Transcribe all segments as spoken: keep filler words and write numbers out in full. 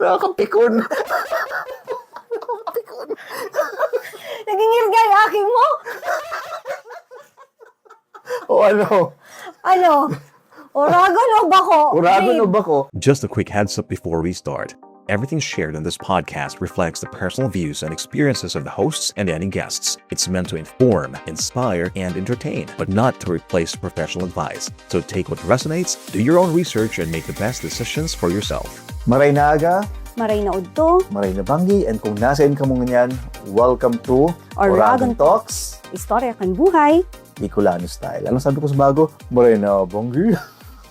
Nakakapikon. Nakakapikon. Nagingirgay aki mo? O ano? Ano? Oragon o bako? Oragon o Babe. Bako? Just a quick heads up before we start. Everything shared in this podcast reflects the personal views and experiences of the hosts and any guests. It's meant to inform, inspire, and entertain, but not to replace professional advice. So take what resonates, do your own research, and make the best decisions for yourself. Maray na aga, Maray na udto. Maray na banggi, and kung nasain ka mo ngunyan, welcome to Oragon Talks. Istorya kan buhay. Bicolano style. Anong sabi ko sa bago? Maray na banggi.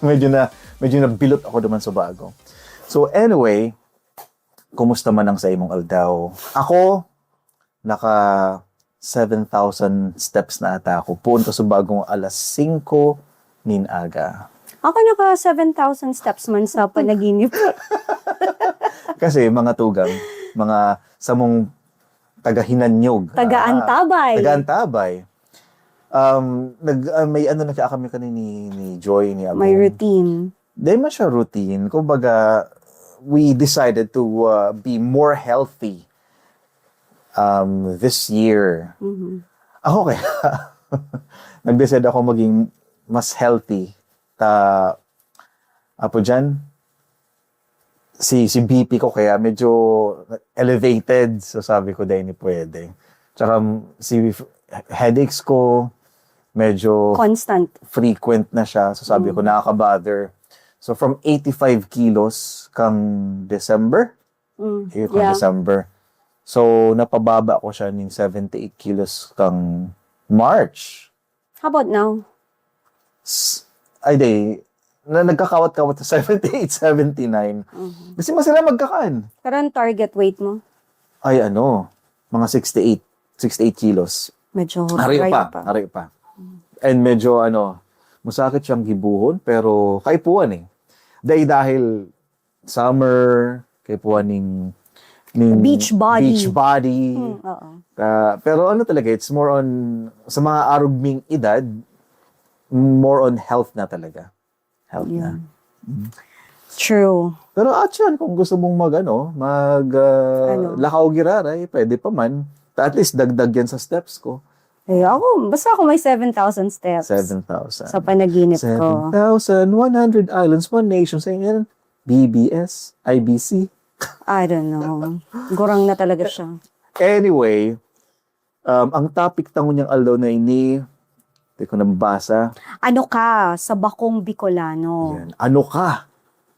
Medyo na, medyo nabilot ako naman sa bago. So anyway, kumusta man ang sa imong aldaw? Ako, naka seven thousand steps na ata ako. Puon ko sa bagong alas singko nin aga. Ako naka seven thousand steps man sa panaginip. Kasi mga tugang, mga samong taga-hinanyog. Taga-antabay. Ah, taga-antabay. Um, nag, ah, may ano na kami kanina ni, ni Joy, ni Abong. May routine. Di man siya routine. Kumbaga, we decided to, uh, be more healthy, um, this year. Mhm. Ako kaya, nag-decide ako maging mas healthy. Ta, apo dyan, si, si B P ko kaya medyo elevated. So sabi ko, "Dahil ni pwede." Tsaka si f-, headaches ko, medyo Constant. Frequent na siya. So sabi ko, Mm. "Nakaka-bother." So from eighty-five kilos kang December, Mm, eh, kang yeah. December. So napababa ko siya ning seventy-eight kilos kang March. How about now? S-, ay, di, na, nagkakawat-kawat sa seventy-eight, seventy-nine. Mhm. Kasi masarap magkakan. Pero ang target weight mo? Ay, ano, mga sixty-eight, sixty-eight kilos. Medyo Harayo harayo pa, pa. Harayo pa. Mm. And medyo, ano, masakit siyang gibuhon, pero kaipuhan eh. Dahil, dahil summer, kaipuhan ning, ning Beach body. Beach body. Hmm, oo. Ah, pero ano talaga, it's more on, sa mga arugming edad, more on health na talaga. Health na. Yeah. Mm. True. Pero actually, kung gusto mong mag, ano, mag, ah, Ano? lakaw giraray, pwede pa man. At least, dagdag yan sa steps ko. Eh, ako, basta ako may seven thousand steps Seven thousand. sa panaginip ko. Seven thousand one hundred islands, one nation. Sa inyo, B B S, I B C. I don't know. Gurang na talaga siya. Anyway, um, ang topic ta ngunyan aldaw na ini, di ko nabasa. Ano ka sa bakong Bicolano? Yan. Ano ka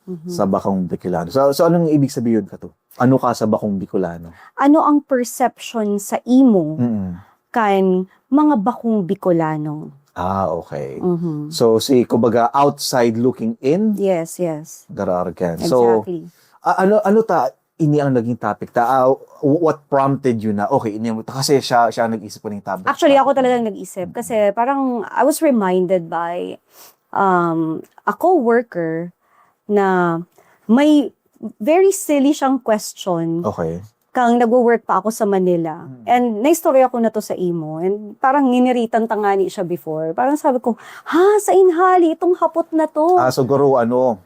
Mhm. sa bakong Bicolano? So, so anong ibig sabihin ka to? Ano ka sa bakong Bicolano? Ano ang perception sa imo Mm. kan mga bakong Bicolano? Ah, okay. Mhm. So, si, kumbaga, outside looking in? Yes, yes. Garaar kan. So, Exactly. a-, ano, ano ta, ini ang naging topic ta? Ah, w-, what prompted you na, okay, ini ang, kasi siya, siya ang nag-isip ko ng topic. Actually, ako talagang nag-isip. Mm. Kasi parang, I was reminded by, um, a co-worker na may very silly siyang question. Okay. Kang nagwo-work pa ako sa Manila. Mm. And naistorya ko na to sa imo. And parang niniritan ta ngani siya before. Parang sabi ko, "Ha, sa inhali itong hapot na to?" Ah, siguro ano,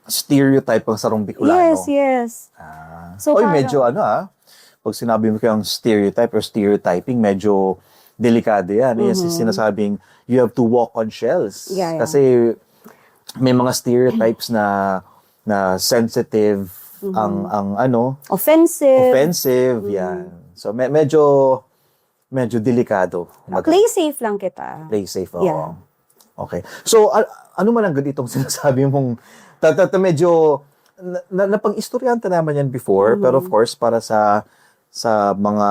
stereotype ang sarong Bicolano. Yes, yes. Ah. So, Oy, parang medyo ano, ah, pag sinabi mo kayang stereotype or stereotyping, medyo delikado yan. Yung Mhm. sinasabing, "You have to walk on shells." Yeah, yeah. Kasi may mga stereotypes na, na sensitive Mhm. ang, ang ano, Offensive. offensive, Mm. yan. So, me-, medyo, medyo delikado. Mag- Play safe lang kita. Play safe, oo. Yeah. Okay. So, a-, ano man ang ganitong sinasabi mong, ta-, ta-, ta-, medyo, na, na, napag-istoryahan ta naman yan before, Mhm. pero of course, para sa, sa mga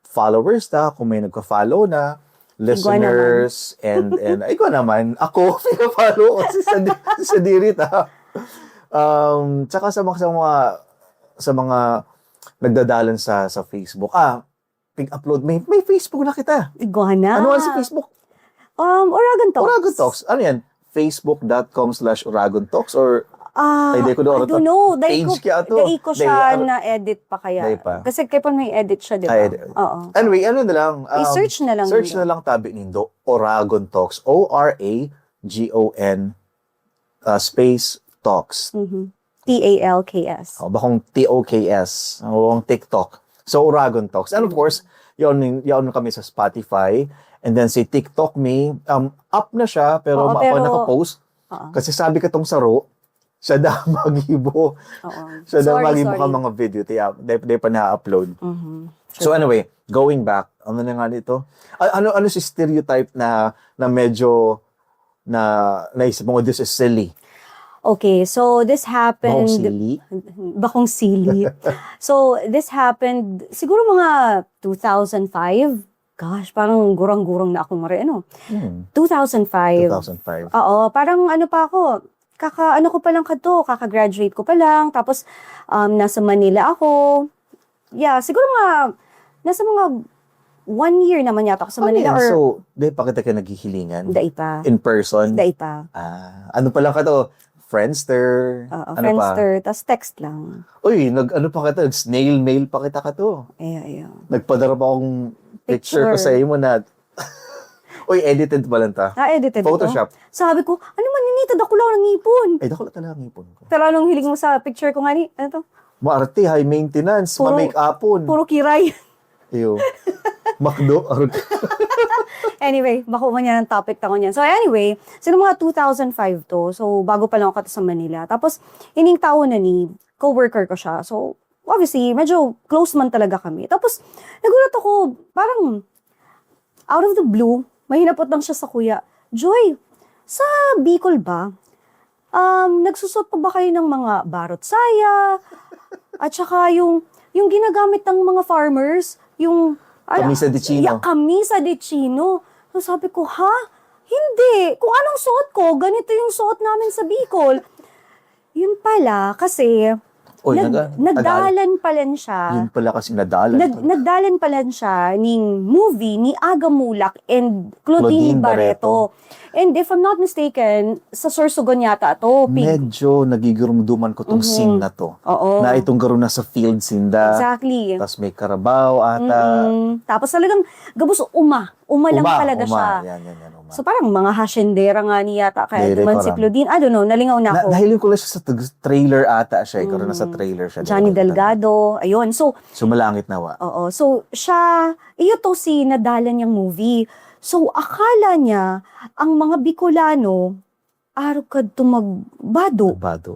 followers ta, kung may nagka-follow na, Igwa naman. listeners, and, and, ay, igwa naman, ako, pina-follow ko si Sadi-, si Sadiri ta. Um, tsaka sa mga, sa mga, sa mga nagdadalan sa, sa Facebook. Ah, pig-upload. May, may Facebook na kita. Igwa na. Ano nga si Facebook? Um, Oragon Talks. Oragon Talks. Ano yan? Facebook dot com slash Oragon Talks or Ah, Ay, di ko doon I don't know. Dai page ko, kaya to. dai ko Dai, siya ano? na-edit pa kaya. Dai pa. Kasi kaya pa may edit siya, di ba? Ay, edit. Oo. Anyway, ano na lang, um, I-search na lang search nindo. na lang tabi nindo, Oragon Talks. O R A G O N, uh, space Talks. Mhm. T A L K S. O, bakong T O K S, o ang TikTok. So, Uragon Talks. And of course, yaon, yaon kami sa Spotify. And then si TikTok Me, um, up na siya, pero Oo, ma- pa pero- nakapost. Oo. Kasi sabi katong saro, siya daw magibo. Oo. Siya daw Sorry, magibo sorry. ka mga video, tiya, di, di pa na-upload. Mhm. So anyway, going back, ano na nga nito? A- ano ano si stereotype na na medyo na naisip mo, "Oh, this is silly"? Okay, so this Bakong happened... silly? Bakong silly. So, this happened siguro mga two thousand five. Gosh, parang gurang-gurang na akong mare, ano? Hmm. two thousand five. two thousand five. Oo, parang ano pa ako, kaka, ano ko pa lang kadto, kaka-graduate ko pa lang, tapos um, nasa Manila ako. Yeah, siguro mga, nasa mga one year naman yata ako sa Ano Manila. yan? Or, So, di pa kita kayo naghihilingan? Dai pa. In person? Dai pa. Ah, ano pa lang ka to? Friendster? Oo, Ano Friendster, tas text lang. Uy, nag, ano pa kita? Snail mail pa kita ka to. Ayo, ayo. Nagpadara pa akong picture, ko Picture. Sa imo na... Uy, edited pa lang ta. Ah, edited ito? Photoshop. Sabi ko, "Ano man, ninita, dakula ang ngipon." Ay, dakula talaga ang ngipon ko. Pero anong hiling mo sa picture ko nga ni? Ano to? Maarte, high maintenance, Puro- ma-make-upon. Puro kiray. Iyo. McDo. Arog. Anyway, bako man yan ang topic ta ngunyan. So anyway, sino mga two thousand five to. So bago pa lang ako sa Manila. Tapos, ining tao na ni, co-worker ko siya. So, obviously, medyo close man talaga kami. Tapos, nagulat ako, parang, out of the blue, may hinapot lang siya sa kuya, "Joy, sa Bicol ba, um, nagsusot pa ba kayo ng mga barot saya? At saka yung, yung ginagamit ng mga farmers, yung... Kamisa de chino. Yeah, kamisa de chino." So sabi ko, "Ha? Hindi. Kung anong suot ko, ganito yung suot namin sa Bicol." Yun pala, kasi Uy, nag- nag- nagdalan pala siya. Yun pala kasi nadalan. Nag- nagdalan pala siya ning movie ni Aga Mulak and Claudine, Claudine Barreto. And if I'm not mistaken, sa Sorsogon yata to. Pig- Medyo nagigirumduman ko tong Mhm. Scene na to. Oo. Na itong garo na sa field sinda. Exactly. Tapos may karabaw ata. Mm-mm. Tapos talagang gabos uma. Uma lang Uma, talaga uma. Siya. Yan, yan, yan, uma. So parang mga hasyendera nga ni yata kaya Dili duman ko si aram. Claudine. I don't know, nalingaw na Na, ako. Nahiling ko lang siya sa tag- trailer ata siya. Eh. Karoon na sa Mm. Trailer siya. Johnny Nakalimutan ko. Delgado. Ayun. So, Sumalangit na wa. Oo. So, siya, iyo to si nadalan niyang movie. So, akala niya, ang mga Bicolano, arog kadto magbado. Bado.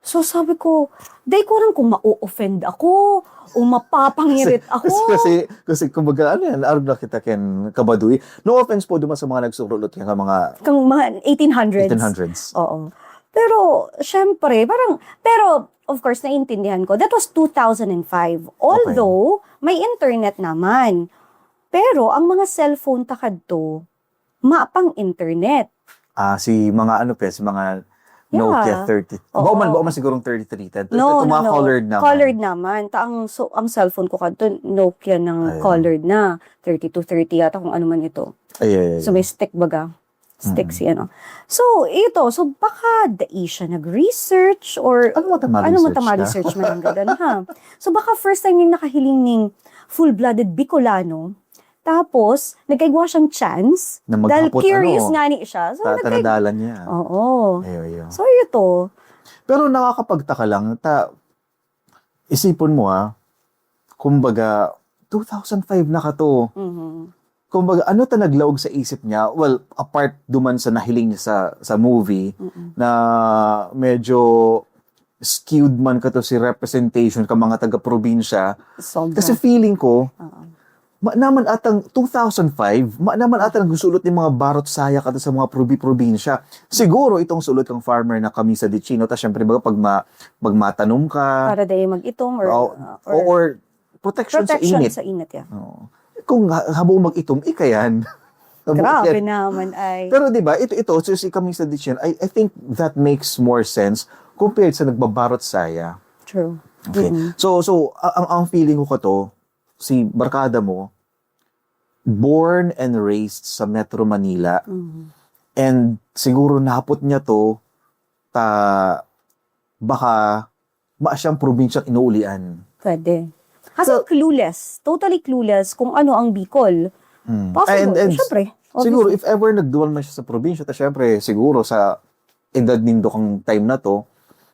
So, sabi ko, "Dai ko aram kung ma-offend ako o mapapangirit ako." Kasi, kasi, kasi, kumbaga, ano yan, arog na kita ken kabadui. No offense po duman sa mga nagsurulot yan, mga Kang mga eighteen hundreds. eighteen hundreds. Oo. Pero, syempre, parang, pero, of course, naiintindihan ko. That was two thousand five. Although, may internet naman. Pero, ang mga cellphone ta kadto, mapang internet. Ah, si mga ano pe, si mga Nokia Yeah. thirty. Oo. Baka man, baka man sigurong thirty-three ten. No, Ito no, mga no. Colored naman. Colored naman. Ta ang, so, ang cellphone ko kadto, Nokia ng Ayun. colored na. Thirty-two thirty yata kung ano man ito. Ay, ay, ay. So, may stick baga. Stick Mm. si ano. So, ito. So, baka dai siya nag-research or Ano mo tama ano man research tama na? Research man ang gadan, ha? So, baka first time yung nakahiling ning full-blooded Bicolano. Tapos, nagkaigwa siyang chance. Na Dahil maghapot, curious ano, nga ni siya. So, ta- nagkay- tanadalan niya. Oo. Ayo, ayo. So, ito. Pero nakakapagtaka lang, ta, isipon mo ha, kumbaga, two thousand five na ka to. Mhm. Kumbaga, ano ta naglaog sa isip niya? Well, apart duman sa nahiling niya sa, sa movie, Mm-mm. na medyo skewed man ka to si representation ka mga taga-probinsya. Sobra. Kasi feeling ko, Oo. ma naman atang two thousand five, ma naman atang nagsusulot ng mga barot saya ka sa mga probi-probinsya. Siguro itong sulot kang farmer na kamisa de chino, ta syempre baga pag, ma, pag matanom ka, Para dai mag-itom or, o, uh, or, protection, protection sa init. Sa init, yeah. Oo. Kung ha- habang mag-itom, ika yan. Grabe naman ay. Pero di ba, ito, ito, so si kamisa de chino, I, I think that makes more sense compared sa nagbabarot saya. True. Okay. Mm-mm. So, so a- ang, ang feeling ko kato, si barkada mo, born and raised sa Metro Manila, Mhm. and siguro napot niya to, ta, baka ma siyang probinsyang inuulian. Pwede. Kasi clueless. Totally clueless kung ano ang Bicol. Hmm. Possible. And, and Siyempre. Siguro, Obviously. If ever nagduman man siya sa probinsya, ta syempre, siguro sa edad nindo kang time na to,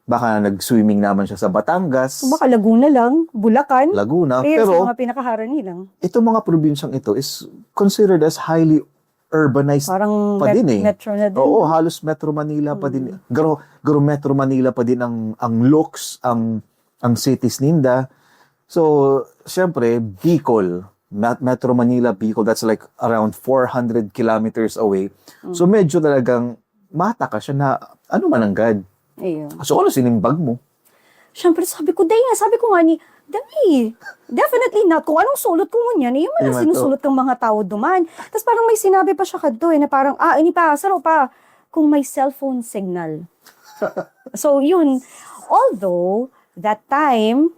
Baka nag-swimming naman siya sa Batangas, Baka Laguna lang, Bulacan. Laguna. Ayun, Pero sa mga pinakaharanilang. Itong mga probinsyang ito is considered as highly urbanized Parang pa met- din eh. Metro na din. Oo, No? Halos metro Manila pa din. Garo, garo metro Manila pa din ang, ang looks, ang, ang cities ninda. So, syempre, Bicol, Met- Metro Manila, Bicol, that's like around four hundred kilometers away. So, medyo talagang mata ka siya na ano man ang God. Ayun. So, ano sinimbag mo? Siyempre, sabi ko, dai nga, sabi ko nga ni, dai, definitely not. Kung anong sulot ko ngunyan, eh, yun man ang Yun man to. Sinusulot kang mga tao duman. Tapos parang may sinabi pa siya kadto eh, na parang, ah, ini pa, saro pa, kung may cellphone signal. So, so yun. Although, that time,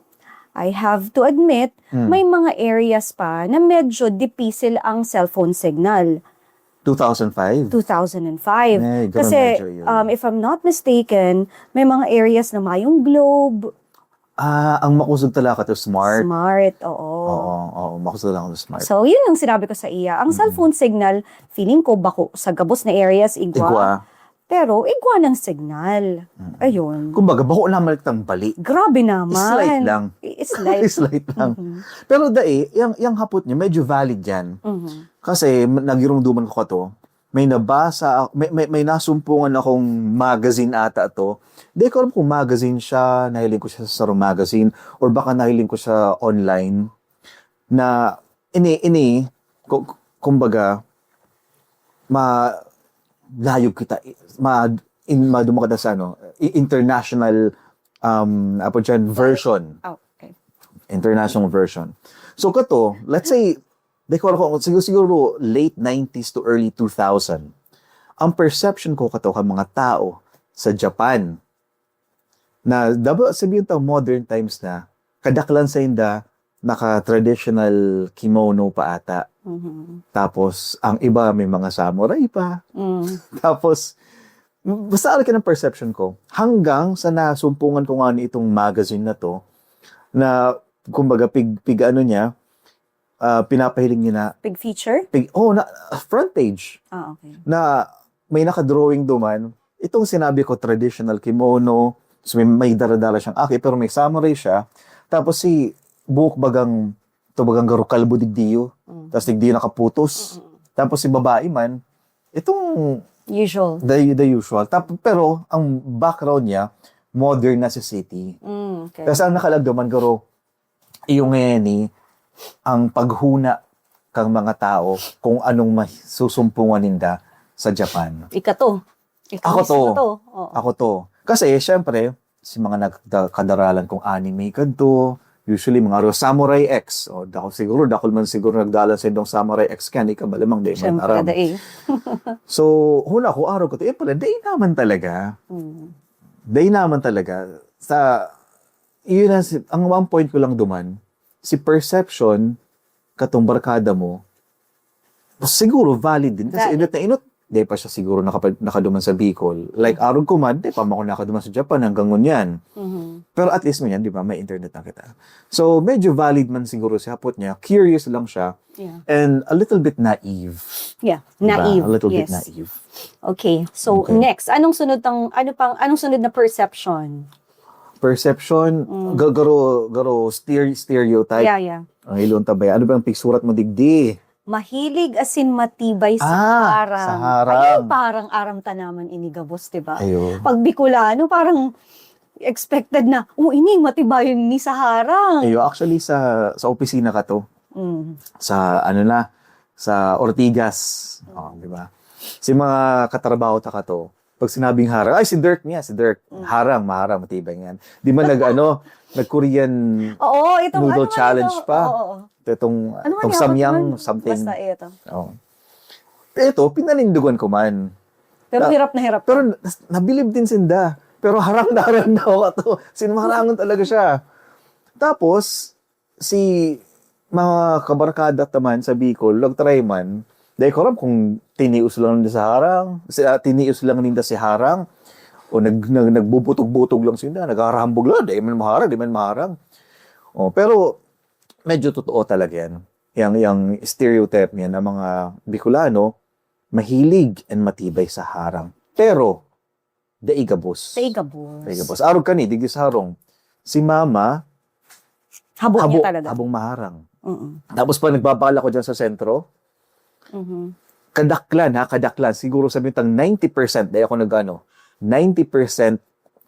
I have to admit, Hmm. may mga areas pa na medyo dipisil ang cellphone signal. two thousand five? two thousand five. Ay, ganun Kasi, medyo yun. um, if I'm not mistaken, may mga areas na mayong Globe, Ah, ang makusog talaga to smart. Smart, oo. Oo, oo, makusog talaga to smart. So, yun ang sinabi ko sa iya. Ang cellphone signal, feeling ko bako sa gabos na areas, igwa. Igwa. Pero igwa ng signal. Ayun. Kumbaga, bako naman itang bali. Grabe naman. Slight lang. I- Slight. Slight lang. Mhm. Pero dai, yung, yung hapot niya, medyo valid yan. Mhm. Kasi m- nagirumduman ko ka to, may nabasa, may, may, may nasumpungan akong magazine ata to. Di ko alam kung magazine siya, nahiling ko siya sa sarong magazine, or baka nahiling ko siya online, na ini, ini, ku- kumbaga, ma, layog kita, ma, in, maduma kita sa ano, i- international, um, apo dyan, version. Oh, okay. International version. So kato, let's say, di ko alam kung siguro, siguro late nineties to early two thousand. Ang perception ko kato ka mga tao sa Japan, na dapat sabihin ta modern times na, kadaklan sa inda naka-traditional kimono pa ata. Mhm. Tapos, ang iba may mga samurai pa. Mm. Tapos, basta ano ka ng perception ko, hanggang sa nasumpungan ko nga ni itong magazine na to, na, kumbaga, pig, pig ano niya, ah, pinapahiling niya na, Big feature? pig, oh, na, front page, Ah, okay. na may nakadrawing duman. Itong sinabi ko, traditional kimono, so may, may dara-dara siyang aki, pero may samurai siya. Tapos si buhok bagang, to bagang garo kalbo digdiyo. Mm. Tapos digdiyo nakaputos. Tapos si babae man, itong Usual. the, the usual. Tap, pero ang background niya, modern na si city. Mm, okay. Tapos ang nakalagdaman, garo, iyo ngayon eh, ang paghuna kang mga tao kung anong mahi- susumpungan ninda sa Japan. Ika to. Ika Ako mismo to. to. Oo. Ako to. Kasi, syempre, si mga nagkadaralan kong anime kadto, usually mga ro-, Samurai X. O, dako siguro, dakol man siguro nagdalan sa indong Samurai X kaya, ika malamang, di man Siyempre, aram. dai. So, huna ko, araw ko to, eh pala, dai naman talaga. Mm. Dai naman talaga. Sa, yun ang, si- ang one point ko lang duman, si perception, katong barkada mo, siguro valid din. Kasi Valid. Inot na inot, di pa siya siguro nakapa- nakaduman sa Bicol. Like, arog ko man, di pa man ako nakaduman sa Japan hanggang ngunyan. Mhm. Pero at least ngunyan, di ba, may internet na kita. So, medyo valid man siguro si hapot niya. Curious lang siya. Yeah. And a little bit naive. Yeah. Diba? Naive. A little Yes. bit naive. Okay. So, Okay. Next, anong sunod tang, ano pang, anong sunod na perception? Perception, Mm. ga- garo, garo, stere- stereotype. Yeah, yeah. Ang ilong tabay. Ano ba ang pigsurat mo digdi? Mahilig asin matibay sa Ah, harang. sa harang. Ayun, parang aram ta naman ini gabos, di ba? Ayun. Pag Bicolano, parang expected na, oh, ini, matibay ni sa harang. Ayo, actually, sa, sa opisina ka to. Mm. Sa, ano na, sa Ortigas. Oh, di ba? Si mga katrabaho ta ka to, pag sinabing harang, ay, si Dirk niya, si Dirk. Harang, maharang, matibay yan. Di ba nag, ano, nag-Korean Oo, itong noodle ano nga challenge ito? pa? Oo, oo. Itong, Ano nga itong niya, samyang man? Something. Basta ito. Oh. Ito, pinanindugan ko man. Pero Na- hirap na hirap. Pero nas- nabilib din sinda. Pero harang na harang daw ka to. Sinumarangon talaga siya. Tapos, si mga kabarkada ta man sa Bicol, nag-try man, dahil ko alam kung tinios lang ninda sa harang, si, ah, tinios lang ninda si harang, o nag, nag, nagbubutog-butog lang sinda, nagharambog lang, di man maharang, di man maharang. Oh, pero, medyo totoo talaga yan. Yang, yang stereotype niya na mga Bicolano, mahilig and matibay sa harang. Pero, dai gabos. Dai gabos. Dai gabos. Arog kani, digdi sa harong. Si mama, Habo, habo, niya talaga. Habong maharang. Mm-mm. Tapos pag nagbabakal ako dyan sa sentro, Mhm. kadaklan ha, kadaklan. Siguro sabihin tang ninety percent, dai ako nag-ano, ninety percent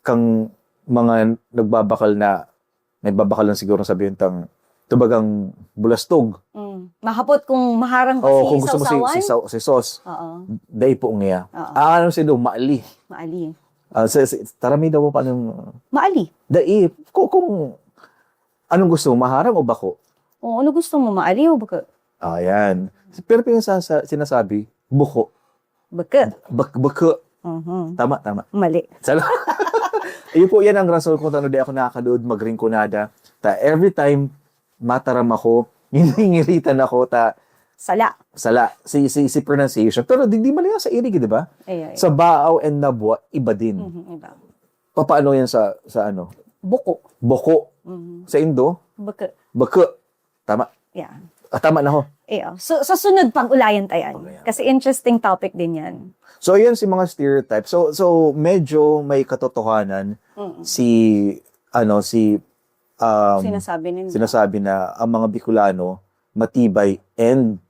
kang mga nagbabakal na, nagbabakal lang siguro sabihin tang tubagang bulastog. Mm. Mahapot kung maharang ba O si kung gusto mo si, sawsawan? si, saw- si sauce, Oo. dai po niya. Oo. Ah, ano sila, maali. Maali. Ah, sa, sa, tarami daw mo paano yung, Maali. dai, kung, kung anong gusto mo, maharang o bako? O, ano gusto mo? Maali o bako? Ayan. Pero pinasa, sa, sinasabi, buko. Bako. Bak, bako. Mhm. Tama, tama. Mali. Salo. Iyo po yan ang rason kung ano di ako nakakaluod magringkunada. Ta every time mataram ako, nangingiritan ako, ta Sala. sala, si, si, si pronunciation. Pero di, di mali yan sa irig, di ba? Ay, ay. Sa bao and nabwa, iba din. Mhm, iba. Papaano yan sa, sa ano? Buko. Boko. Mhm. Sa Indo, Bako. bako. Tama. Yeah. Ah, tama na ho. Iyo. So, sa sunod, pag-ulayan tayo yan. Pag-ulayan. Kasi interesting topic din yan. So, ayan si mga stereotype. So, so medyo may katotohanan Mm. si, ano, si, um, Sinasabi ninyo. sinasabi na ang mga Bicolano matibay and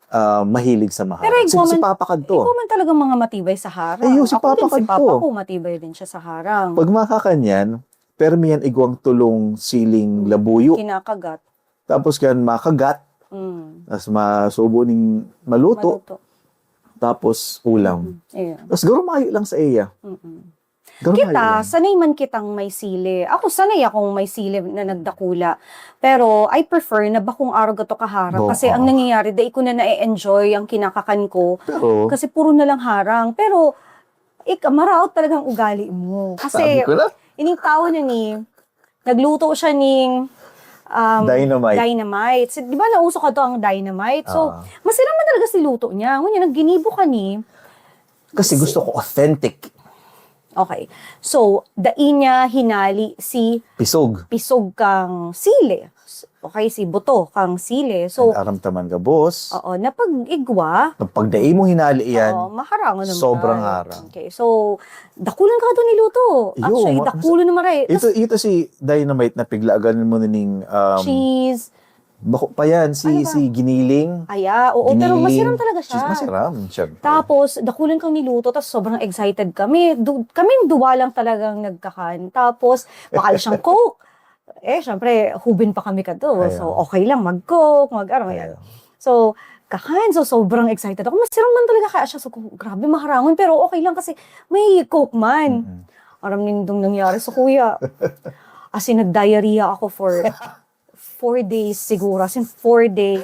ah, mahilig sa maharang. Pero Si, ikaw si man- Papa kadto. Ikaw man talagang mga matibay sa harang. Ayun, si Ako din, Papa si kadto. Papa ko, matibay din siya sa harang. Pag makakanyan, permi yan igwang tulong siling labuyo. Kinakagat. Tapos kan makagat, Mm. tas masubo ning maluto, Maluto. Tapos ulam. Iyo. Tapos garo mayo lang sa iya. Mm-mm. Garo mayo Kita, lang. Sanay man kitang may sili. Ako, sanay akong may sili na nagdakula. Pero I prefer na bakong arog ato kaharang. Bo-, Kasi ang oo. nangyayari, dai ko na na-enjoy ang kinakakan ko. Pero, Kasi puro na lang harang. Pero, ik, maraot talagang ugali mo. Kasi, sabi ko na. ining tao na ni, nagluto siya ning um, Dynamite. dynamite. So, di ba nauso kadto ang dynamite? So, Ah. masiram man talaga si luto niya. Ngunyan, nagginibo ka ni. Kasi gusto ko authentic. Okay. So, dai niya hinali si Pisog. pisog kang sili. Okay, si buto kang sili. So, Aram ta man gabos. Oo, napag-igwa. Pag dai mo hinali yan, Oo, maharangon naman sobrang tayo. harang. Okay, so, dakulan ka ito niluto. Iyo, Actually, ma- dakulan naman rin. Ito, ito si Dynamite na piglagan mo ning um, Cheese. Bako pa yan, si, Ano ba? Si Giniling. Aya, oo, pero Giniling. Masiram talaga siya. Cheese, masiram, syempre. Tapos, dakulan kang niluto, tapos sobrang excited kami. Du- kaming duwa lang talagang nagkakan. Tapos, bakal siyang Coke. Eh, syempre, hubin pa kami kadto. Ayan. So, okay lang, mag-Coke, mag-ano, yan. Ayan. So, kakan, so sobrang excited ako. Masiram man talaga kaya siya. So, grabe, maharangon, pero okay lang kasi may Coke man. Mm-mm. Aram nindong nangyari sa kuya. As in, nag-diarrhea ako for four days siguro. As in, four days.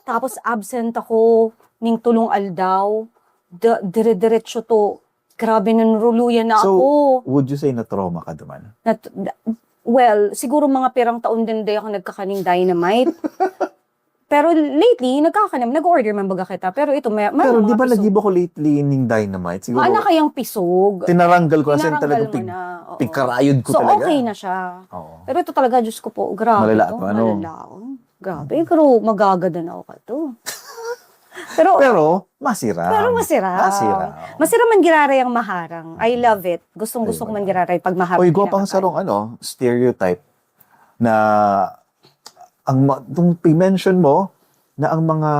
Tapos, absent ako ning tulong aldaw. Da- dire-diretso to. Grabe, nanruluyan na So, ako. Would you say na trauma ka duman? Nat- da- well, siguro mga pirang taon din di ako nagkakaning dynamite. Pero lately, nagkakanim, nag-order man baga kita. Pero ito, may, may Pero mga di ba pisog. Nagibo ko lately ning Dynamite? Siguro, Ano kayang pisog? tinaranggal ko na siya, Tinaranggal talagang mo pig, na, oo. pigkarayod ko So, talaga. Okay na siya. Oo. Pero ito talaga, Diyos ko po, grabe Malala to. to, ano? Malala, oh. Grabe, pero magagadan ako ka to. Pero, Pero, masiram. Pero masiram. Masiram. Masiram man giraray ang maharang. I love it. Gustong gusto ko Ayun. Man giraray pag maharang. O, igwa pang Kinakain. Sarong ano, stereotype na ang ma- itong mention mo na ang mga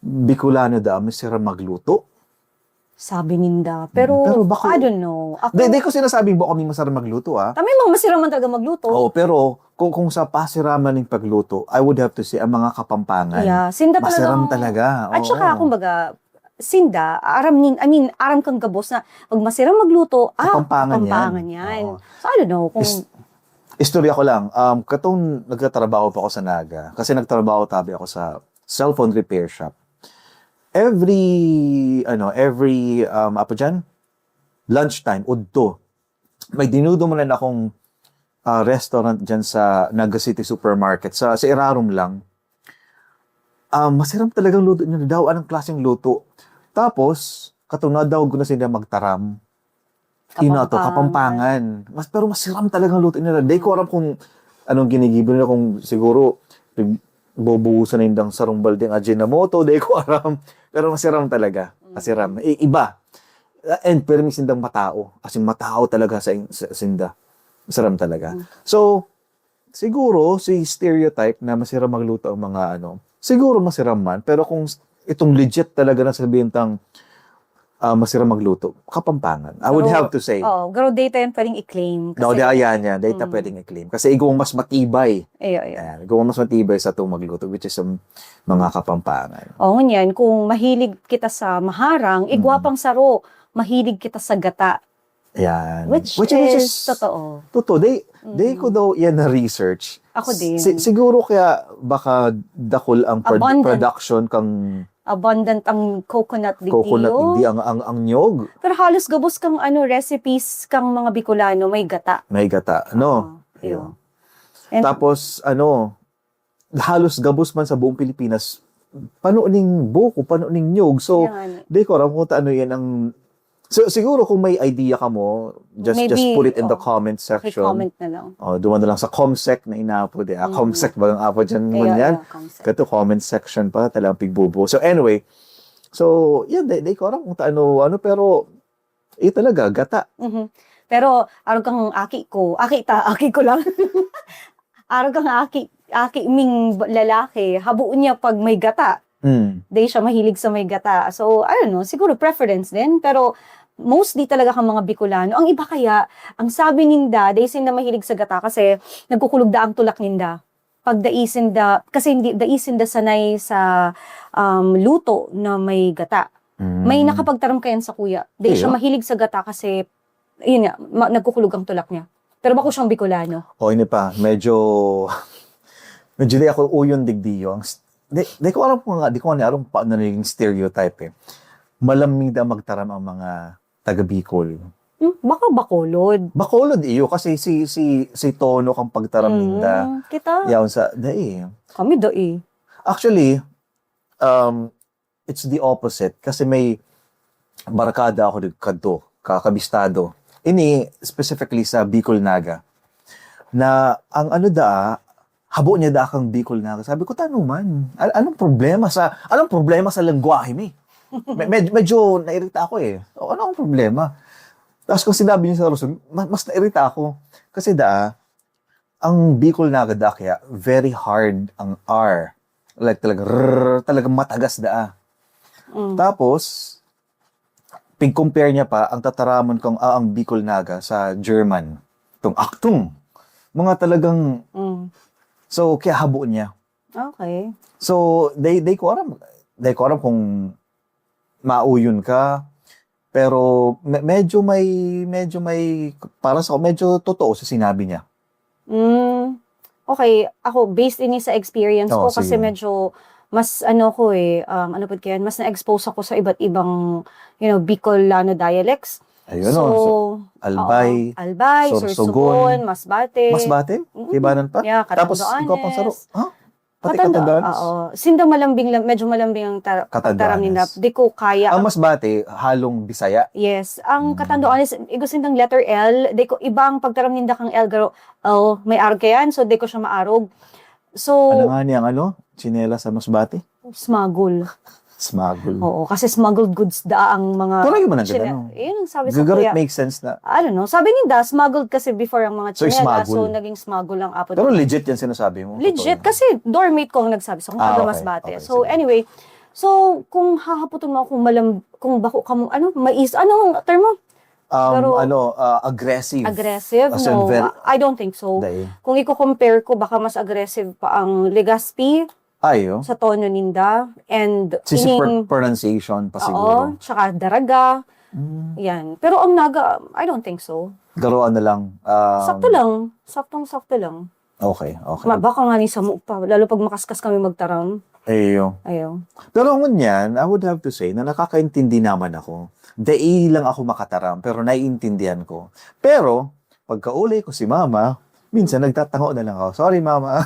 Bicolano daw, masiram magluto. Sabi ninda. Pero, Pero bako- I don't know. Ako, Di, di ko sinasabing bako kami masiram magluto, ah. Kami mga masiram man talaga magluto. Oo, pero kung, kung sa pasiraman ng pagluto, I would have to say, ang mga Kapampangan, Yeah, sinda talaga. masiram talaga. At Oo. saka, kumbaga, sinda, aram nin, I mean, aram kang gabos na pag masiram magluto, ah, Kapampangan yan. Kapampangan yan. Oo. So, I don't know kung... Is- istorya ko lang, um, katong nagtatrabaho pa ako sa Naga, kasi nagtrabaho tabi ako sa cellphone repair shop. Every, ano, every, um, apo dyan, lunchtime, udto, may dinudumulan akong ah, restaurant dyan sa Naga City Supermarket, sa, sa irarom lang. Ah, masiram talagang luto niya daw. Anong klaseng luto? Tapos, katong nadawag ko na sila magtaram. Ina to, Kapampangan. Kapampangan. Mas, pero masiram talagang luto nila. Di ko alam kung anong ginigibo nila. Kung siguro, pig- bubuhusan na yung sarong baldeng Ajinomoto. Di ko alam. Pero masiram talaga. Masiram. I- iba. And permi sindang matao. As in, matao talaga sa, sa sinda. Masiram talaga. Mm. So, siguro, si stereotype na masiram magluto ang mga ano, siguro masiram man, pero kung s-, itong legit talaga na sabihin tang, ah, masiram magluto, Kapampangan. I would Pero, have to say. Oo, pero data yan pwedeng i-claim. No, kasi di, ayan, yan. Data Mm. pwedeng i-claim. Kasi igwang mas matibay. Ayo, ayo. Ayan, igwang mas matibay sa itong magluto, which is ang mga Kapampangan. Oo, ngunyan, kung mahilig kita sa maharang, Mm. igwa pang saro, mahilig kita sa gata. Ayan. Which Which, which is is totoo. Totoo. They, they Mm. ko daw yan na research. Ako din. Si-, siguro kaya baka dakul ang prod-, Abundant. production kang Abundant ang coconut digdi, coconut oh. digdi, ang, ang, ang nyog. Pero halos gabos kang ano, recipes kang mga Bicolano, may gata. May gata, no? Oo, yun. And Tapos, ano, halos gabos man sa buong Pilipinas, pano ning buko, pano ning nyog. So, Kaya nga ni. di ko alam kung ano yan ang, so, siguro kung may idea ka mo, just, just Maybe, put it in the oh, comment section. Paki-comment na lang. Oh, duman na lang sa comsec na inaapod eh. Ah, Mm. comsec ba ang apod dyan Kaya, man yan? yeah, comsec. Kato comment section pa, talagang pigbubo. So, anyway, so, yan, di, di ko alam kung taano, ano, pero, eh, talaga, gata. Mhm. Pero, arog kang aki ko, aki ta, aki ko lang. Arog kang aki, aki ming lalaki, habo niya pag may gata. Mm. Di siya mahilig sa may gata. So, I don't know, siguro preference din. Pero, mostly talaga kang mga Bicolano. Ang iba kaya, ang sabi ninda, di sinda mahilig sa gata kasi nagkukulog da ang tulak ninda. Pag dai sinda, kasi hindi, dai sinda sanay sa, um, luto na may gata. May Mm. nakapagtaram kayan sa kuya. Di siya Iyo. mahilig sa gata kasi, yun nga, ma-, nagkukulog ang tulak niya. Pero bako siyang Bicolano. O, ini pa, medyo, medyo di ako uyon digdiyo. Ang s-, di, di ko alam kung nga, di ko nga alam paano naging stereotype eh. Malamig daw magtaram ang mga taga Bicol. Hmm, baka Bacolod. Bacolod iyo, kasi si, si, si tono kang pagtaram Mm, ninda. kita. Yaon sa, dai. Kami dai. Actually, um, it's the opposite. Kasi may barkada ako nagkadto, kakabistado. Ini, specifically sa Bicol Naga. Na, ang ano daa, habo niya daa kang Bicol Naga. Sabi ko, "Tano man? Al-, anong problema sa, anong problema sa lengwahe mi?" Me-, med-, medyo nairita ako eh. "O, ano ang problema?" Tapos kung sinabi niya sa Luzon, ma-, mas nairita ako. Kasi daa, ang Bicol Naga daa kaya, very hard ang R. Like, talaga, rrrr, talagang matagas daa. Mm. Tapos, pig-compare niya pa ang tataramon kang, ah, ang Bicol Naga sa German. Tong Achtung. Mga talagang, Mm. so, kaya habo niya. Okay. So, di, di ko aram, di ko aram kung mauyon ka, pero me-, medyo may, medyo may, para sa, medyo totoo sa sinabi niya. Mm. Okay, ako, based ini sa experience Oo, ko, kasi sige. medyo mas ano ko eh, um, ano po kaya, mas na-expose ako sa iba't ibang, you know, Bicolano dialects. Ayun, So, oh, so, Albay, oo, Albay, Sorsogon, Sorsogon, Masbate. Masbate? Mm. Kaibanan pa? Yeah, Tapos, ikaw pang saro, Catanduanes. Ha? Pati Katanda-, Catanduanes? oo. Sinda malambing lang, medyo malambing ang tar-, Catanduanes. pagtaram nila. Di ko kaya Ang ang Masbate, halong Bisaya. Yes. Ang Mm. Catanduanes, igo sindang letter L, di ko, iba ang pagtaram ninda kang L, garo, oh, may arog kayan, so di ko siya maarog. So, Ano nga niya ang ano? Tsinelas sa Masbate? Smuggle. Smuggle. Oo, kasi smuggled goods da ang mga Pero yun man ang chine-, ganda, no? yun ang sabi sa Gagaro, it kuya. makes sense na. I don't know. Sabi ninda, smuggled kasi before ang mga So, tsinela, smuggle. so naging smuggle ang apod Pero ko. legit yan sinasabi mo? Legit, Totoo yan? kasi dormmate ko ang nagsabi sa kung Ah, taga okay. Masbate. Okay, So, sige. anyway, so, kung hahaputon mo ako, malam-, kung bako ka mo, ano, mais, ano ang term mo? Um, Pero ano, ah, aggressive. Aggressive? As in No, very I don't think so. Dai. Kung i-compare ko, baka mas aggressive pa ang Legazpi Ayo. sa tono ninda. And Si, si ining per-, pronunciation pa Oo, siguro. tsaka Daraga. Mm. Yan. Pero ang Naga, I don't think so. Garo, ano lang, um, Sakto lang. Saktong-sakto lang. Okay, okay. Ma-, baka nga ni samo pa, lalo pag makaskas kami magtaram. Ayo. Ayo. Pero ngunyan, I would have to say na nakakaintindi naman ako. Dai lang ako makataram, pero naiintindihan ko. Pero, pagkauli ko si mama, minsan nagtatango na lang ako, "Sorry, mama."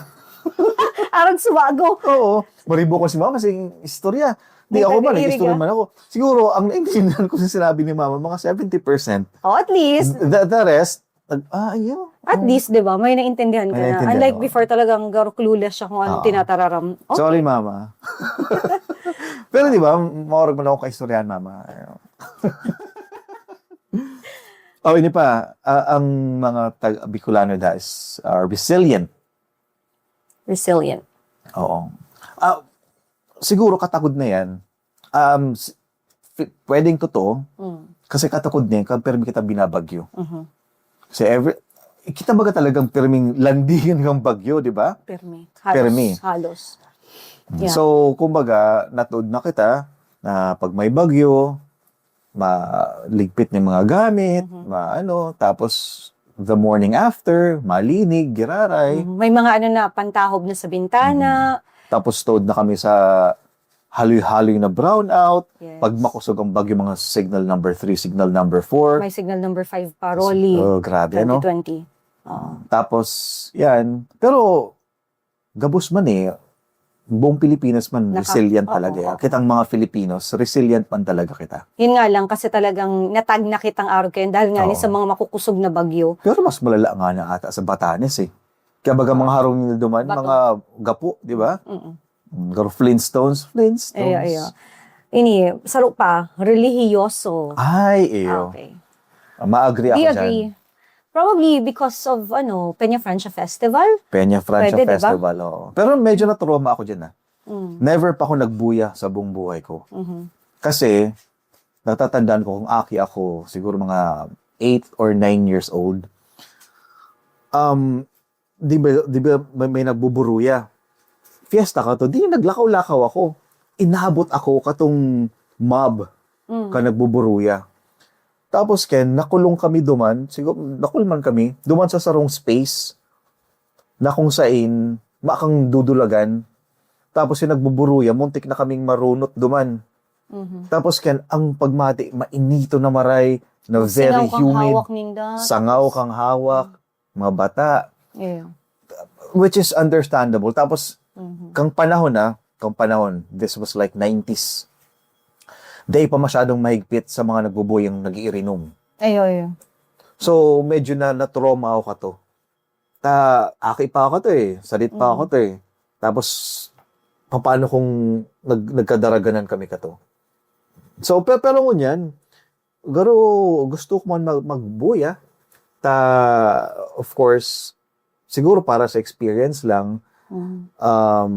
Arog sumago. Oo. Maribo ko si mama, kasi istorya. Di May ako man, nag-iirig, nag-istorya ah. man ako. Siguro, ang naintindihan ko sa sinabi ni mama, mga seventy percent. Oh, at least. The, the rest, nag-, ah, ayun. At Oh. least, di ba, may naintindihan ka May na. naintindihan Unlike ako. before, talagang garo clueless siya kung anong Oo. tinatararam. Okay. Sorry, mama. Pero di ba, maorag man ako kaistoryahan, mama. Ayun. Oh, ini pa, ah, ang mga tag-, Bicolano da is, ah, resilient. Resilient. Oo. Ah, siguro katakod na yan. Um, s- fi- pwedeng totoo, Mm. kasi katakod na yan, kaya permi kita binabagyo. Mhm. Kasi every, kita baga talagang perming landingan ng bagyo, di ba? Permi. Halos. Permi. Halos. Yeah. So, kumbaga, natuod na kita na pag may bagyo, maligpit ng mga gamit, Mhm. maano, tapos the morning after, malinig, giraray. Mhm. May mga ano na, pantahob na sa bintana. Tapos tuod na kami sa haloy-haloy na brownout. Yes. Pag makusog ang bagyo, mga signal number three, signal number four. May signal number five pa, Rolly. Oh, grabe, no? twenty twenty. Oo. Tapos, yan. Pero, gabos man eh, buong Pilipinas man, Naka- resilient oo, talaga. oo. Kitang mga Filipinos, resilient man talaga kita. Yun nga lang, kasi talagang natag na kitang araw kayo dahil nga ni Oo. sa mga makukusog na bagyo. Pero mas malala nga na ata sa Batanes eh. Kaya baga mga harong na duman, Bato. mga gapo, di ba? Mm-mm. Mm, garo Flintstones, Flintstones. Ayo, ayo. Ini, saro pa, relihiyoso. Ay, iyo. Okay. Ah, ma-agree ako Do you dyan. agree? Probably because of, ano, Peña Francia Festival? Peña Francia Pwede, di ba? Festival, oo. Pero medyo na-trauma ako dyan ah. Mm. Never pa ako nagbuya sa buong buhay ko. Mhm. Kasi, natatandaan ko kung aki ako, siguro mga eight or nine years old. Um, di ba, di ba may, may nagbuburuya? Fiesta ka to, di naglakaw-lakaw ako. Inabot ako katong mob Mm. ka nagbuburuya. Tapos, Ken, nakulong kami duman, siguro, nakulman kami, duman sa sarong space na kung sain, makang dudulagan. Tapos yung nagbuburuya, muntik na kaming marunot duman. Mhm. Tapos, Ken, ang pagmati, mainito na maray, na very Singaw kang humid, hawak ninda. Sangaw kang hawak, mga bata, Iyo. which is understandable. Tapos, Mhm. kang panahon na, kang panahon, this was like nineties. Dai pa masyadong mahigpit sa mga nagbubuyang nag-iirinom. Ayo, ayo. So, medyo na na-trauma ako kato. Ta, aki pa ako to eh. Sadit pa Mm. ako to eh. Tapos, paano kung nag, nagkadaraganan kami kato? So, pero, pero ngunyan, garo gusto ko man mag, magbuya. Ta, of course, siguro para sa experience lang, Mm. um,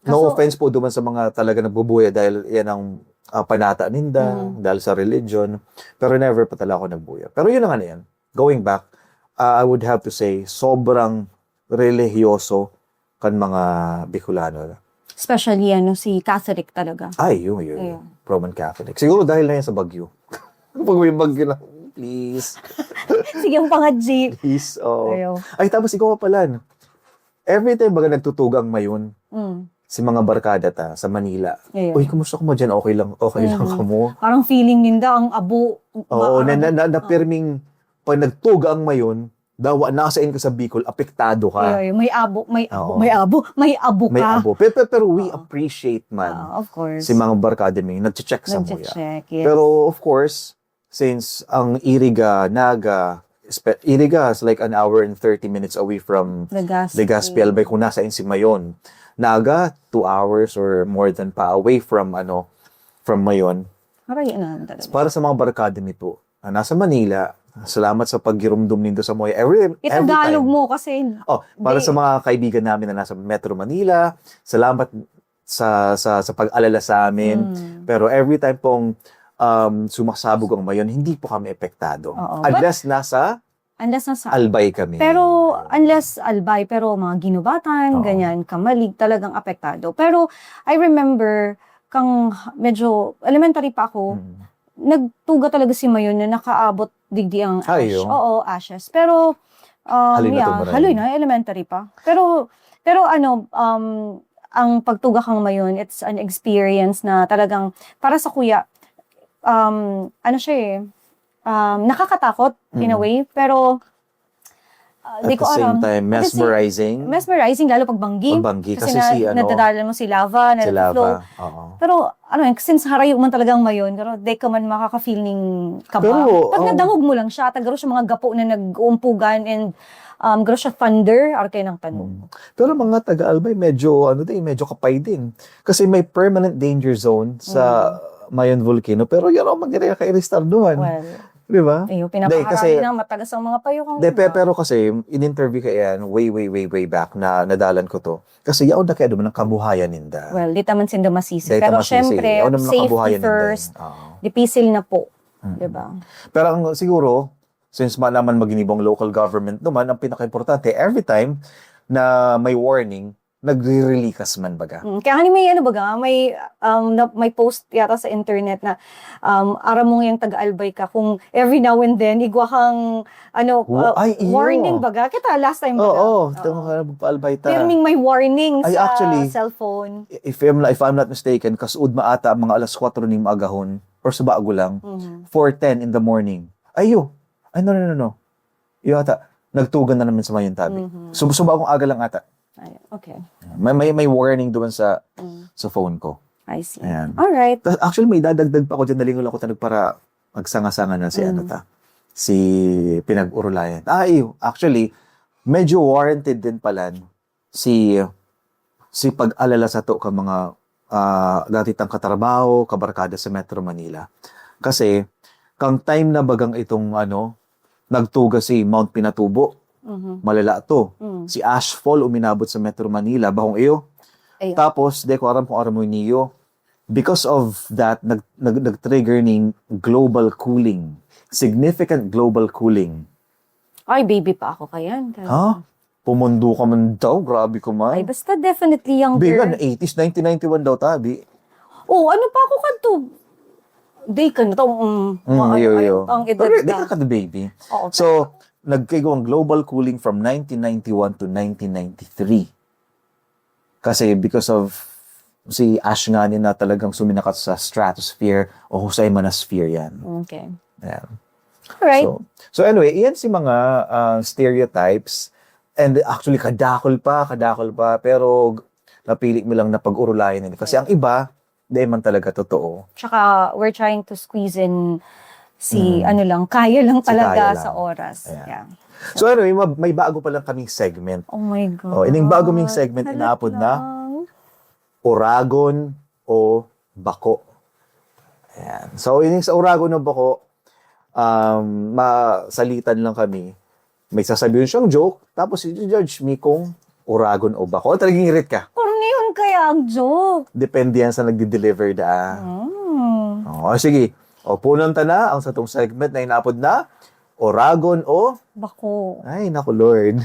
Kaso- no offense po duman sa mga talaga nagbubuya dahil yan ang ah, panata ninda, Mm. dahil sa religion. Pero never pa talaga ako nagbuya. Pero yun na nga na yan. Going back, ah, I would have to say, sobrang relihiyoso kan mga Bicolano. Especially ano, si Catholic talaga. Ay, yun, yun. Ayun. Roman Catholic. Siguro dahil na yan sa bagyo. Pag may bagyo na, please, Sige, ang pangadji. please. Oh. Ayaw. Ay, tapos ikaw pa pala, no? Every time baga nagtutugang mayon, Mm. si mga barkada ta sa Manila. Ayun. Uy, kumusta ka mo dyan? Okay lang, okay lang Mhm. ka mo? Parang feeling ninda ang abo. Oo, na, na, na, na Oo. pirming, pag nagtugang mayon, dawa, nasain ka sa Bicol, apektado ka. Ayun, may abo, may abo, Oo. may abo, may abo May ka. abo. Pero, pero we Oo. appreciate man Ah, of course. si mga barkada mi, nagche-check sa muya. Nagche-check, yes. Pero of course, since ang Iriga, Naga, espe- Iriga is like an hour and thirty minutes away from Legazpi. Legazpi, Albay, kung nasain si Mayon. Naga, two hours or more than pa away from, ano, from Mayon. Aray, ano talaga. Para sa mga barkada mi po na nasa Manila, salamat sa paggirumdom nindo sa muya. Every, every Itagalog time. Mo kasi. Oh, para Di- sa mga kaibigan namin na nasa Metro Manila, salamat sa sa sa pag-alala sa amin. Mm. Pero every time pong um, sumasabog ang Mayon, hindi po kami epektado. Oo. Unless nasa Unless nasa Albay kami. Pero unless Albay, pero mga Guinobatan, Oo. ganyan, Camalig, talagang apektado. Pero I remember, kang medyo elementary pa ako, Mm. nagtuga talaga si Mayon na nakaabot digdi ang Ay, ash. yun. Oo, ashes. Pero, um, Haloy na yeah, to, Maray. Haloy na, elementary pa. Pero, pero ano, um, ang pagtuga kang Mayon, it's an experience na talagang, para sa kuya, um, ano siya eh, um, nakakatakot in a Mm. way, pero uh, At di the ko same aram. time, At the same- mesmerizing. Mesmerizing, lalo pag banggi. Pag banggi, kasi na, si, ano, nadadala mo si lava, Si nagfo-flow. Lava. Oo. Pero, ano yun, since harayo man talagang Mayon, pero di ka man makaka-feel ning kaba. Pero, Pag um, nadangog mo lang siya, at garo siya mga gapo na nag-uumpugan and um, garo siya thunder, arkay ng tanong. Mm. Pero mga taga-Albay, medyo, ano din, medyo kapay din. Kasi may permanent danger zone sa Mm. Mayon Volcano. Pero yun ang magiging kairistar doon. Well, Di ba? Ayun, Hindi, kasi- pinapakaharani na, matagas ang mga payukan. Hindi, pe- pero kasi, in-interview ka yan, way, way, way, way back, na nadalan ko to. Kasi yaon na kaya naman ang kabuhayan ninda. Well, di taman sinda masisi. Dahil Pero taman sisi, syempre, yaon naman ang safety kabuhayan ninda. first, Oo. dipisil na po. Mm. Di ba? Pero ang siguro, since ma naman maginibo ang local government naman, ang pinaka-importante, every time na may warning, nagre-relikas man baga. Mm, kaya nga may ano baga, may, um, na, may post yata sa internet na um, aram mo ngayong taga-Albay ka, kung every now and then, igwa kang ano, Wa- uh, ay, iyo. warning baga. Kita last time Oo, baga. oo. Tama ka, paalbay ta. Pirming may warning Ay, sa actually, cellphone. If I'm, if I'm not mistaken, kasuod maata ang mga alas kwatro ning maagahon or sa bago lang, Mhm. four ten in the morning. Ayo. Ay, no, no, no, no. Iyo ata, nagtugan na naman sa Mayong Tabi. Mhm. So, so bagong aga lang ata. Ay, okay. May, may, may warning doon sa Mm. sa phone ko. I see. Ayan. All right. Tas, actually, may dadagdag pa ko dyan. Nalingon ako talaga para magsanga-sanga na si Mm. ano ta, si Pinag-Urulayan. Ah, iyo. Actually, medyo warranted din pala si si pag-alala sa to ka mga ah, dati tang katrabaho, kabarkada sa Metro Manila. Kasi, kang time na bagang itong ano, nagtuga si Mount Pinatubo, Mhm. malala to. Mm. Si ashfall uminabot sa Metro Manila, bahong iyo. Ayun. Tapos, di ko aram kung aram mo niyo, because of that, nag, nag, nag-trigger ning global cooling. Significant global cooling. Ay, baby pa ako kayan. Ha? Pumundo ka man daw, grabe ka man. Ay, basta definitely Bigan, younger. eighties, nineteen ninety-one daw tabi. Oh, ano pa ako kanto? Day ka na to. Mm, Mm, ma- iyo, ay, iyo. Ang edad Pero di na. ka ka baby. Oo, So, nagkaigawang global cooling from nineteen ninety-one to nineteen ninety-three. Kasi because of si ash nga ni na talagang suminakat sa stratosphere o husay manosphere yan. Okay. Yan. Alright. So, so anyway, iyan si mga ah, stereotypes. And actually, kadakol pa, kadakol pa. Pero napili mo lang na pag-urulayan nila. Kasi ang iba, di man talaga totoo. Tsaka we're trying to squeeze in si Mm. ano lang, kaya lang Si kaya talaga lang. sa oras. Ayan. Yeah. So anyway, ma- may bago pa lang kaming segment. Oh my God. Oh, ining bago ming segment, Halat inaapod na lang. Oragon o Bako. Ayan. So, ining sa Oragon o Bako, um, masalitan lang kami. May sasabihin siyang joke, tapos i-judge me kung Oragon o Bako. Talagang irit ka. Kornihon kaya ang joke. Depende yan sa nagdi-deliver da. Mm. Oh, sige. O, punan ta na ang satong segment na inapod na Oragon o... Bako. Ay, naku, Lord.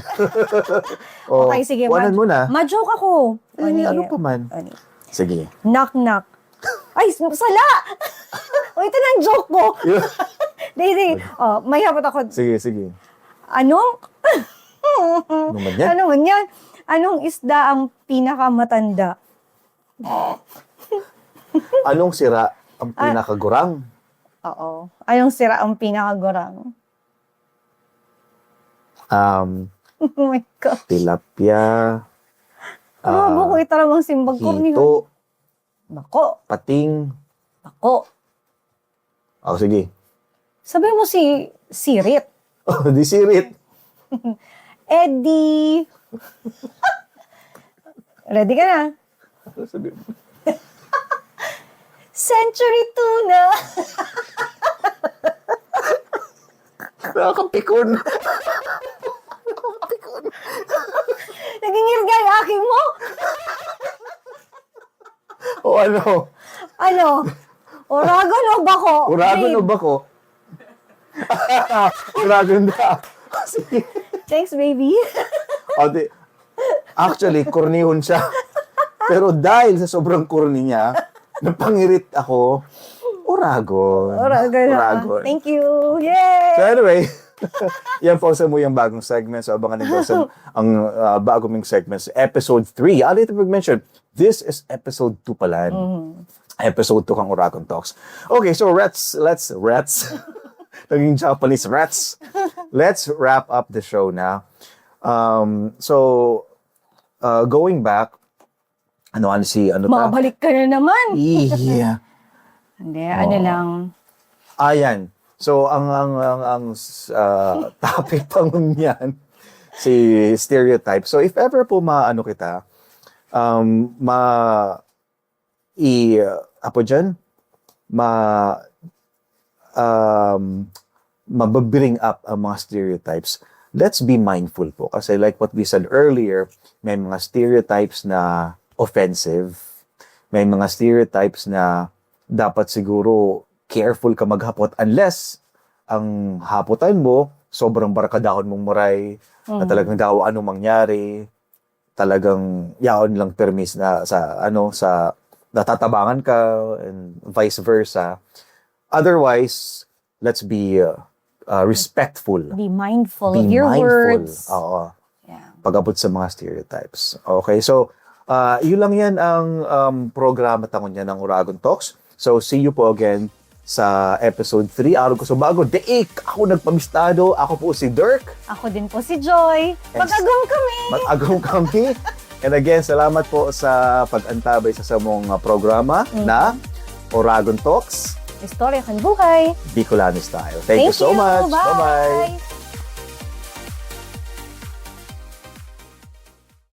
Oh, Okay, sige. Kuhanan mag- mo na. Ma-joke ako. Eh, ano pa man? Ano? Sige. Knock, knock. Ay, s- sala! O, ito na ang joke ko. Yun. Didi, oh, may hapot ako. Sige, sige. Anong? Ano man yan? Ano man yan? Anong isda ang pinakamatanda? Anong sira ang Ah. pinakagurang? Oo. Anong sira ang pinakagurang? Um, Oh my God. Tilapia. Ano ah, ko ito namang simbag ko? Hito. Bako. Pating. Bako. Oh, sige. Sabi mo si Sirit. Oh, di sirit. Eddie. Ready ka na? Ano sabi mo? Century tuna. Nakakapikon. Nakakapikon. Nagingirgay aki mo? O ano? Ano? Oragon o bako? Uragon o Babe. bako? Uragon da. Sige. Thanks, baby. O, di, actually, kornihon siya. Pero dahil sa sobrang korni niya, napangirit ako, uragon. Oragon. Uragon. Thank you. Yay! So anyway, yan po sa muyang bagong segment. So abangan nito sa ang ah, bago ming segment, episode three. Ah, dito pag-mention, this is episode two pala. Mhm. Episode two kang Uragon Talks. Okay, so let's, let's, let's, naging Japanese, let's, let's wrap up the show na. Um, so, uh, going back, ano, ano si, ano ta? Makabalik ka na naman. Yeah. Hindi, ano Oo. lang. Ayan. So, ang, ang, ang, ang uh, topic pa ngunyan, si stereotype. So, if ever po maano kita, um, ma, i, uh, apo dyan, ma, um, mababring up ang mga stereotypes, let's be mindful po. Kasi like what we said earlier, may mga stereotypes na offensive, may mga stereotypes na dapat siguro careful ka maghapot unless ang haputan mo, sobrang barkadahon mong muray, na Mhm. talagang dawa anong mangyari, talagang yaon lang permis na sa, ano, sa natatabangan ka and vice versa. Otherwise, let's be uh, uh, respectful. Be mindful Be of your mindful. words. Oo. Yeah. Pag-abot sa mga stereotypes. Okay, so uh, yun lang yan ang um, programa tangon niya ng Uragon Talks. So see you po again sa episode three. Arog ko sa bago, Deik! Ako nagpabistado. Ako po si Dirk. Ako din po si Joy. And- Mag-agom kami! Mag-agom kami. And again, salamat po sa pag-antabay sa samong uh, programa Mm. na Oragon Talks, Istorya kan buhay. Bicolano Style. Thank, you so much. Bye-bye.